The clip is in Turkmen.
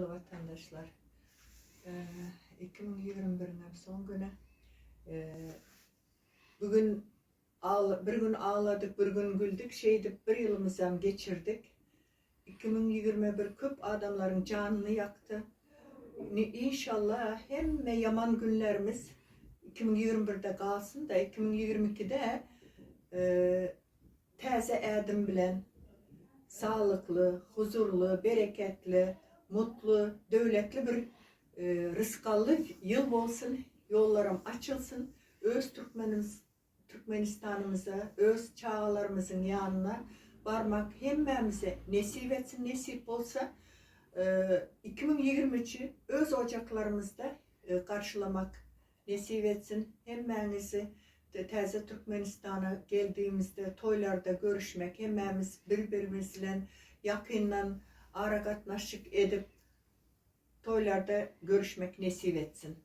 Watandaşlar, 2021-iňem soň güni. Bu gün bir gün agladyk, bir gün güldük, şeýdip bir ýylymyzam geçirdik. 2021 köp adamlaryň janyny ýakdy. Inşallah hemme ýaman günlerimiz 2021-de galsyn-da, 2022-de Täze ädim bilen saglykly, huzurly, bereketli, mutly, döwletli bir rysgally ýyl bolsun, ýollaram açylsyn, öz türkmenimiz Türkmenistanymyza, öz çagalarymyzyň ýanyna barmak hemmämize nesip etsin, nesip bolsa 2023-i öz ojaklarymyzda garşylamak Nesip etsin hemmäňizi täze Türkmenistana geldigimizde toýlarda görüşmek hemmämiz bir birimiz bilen ýakyndan aragatnaşyk edip toýlarda görüşmek nesip etsin.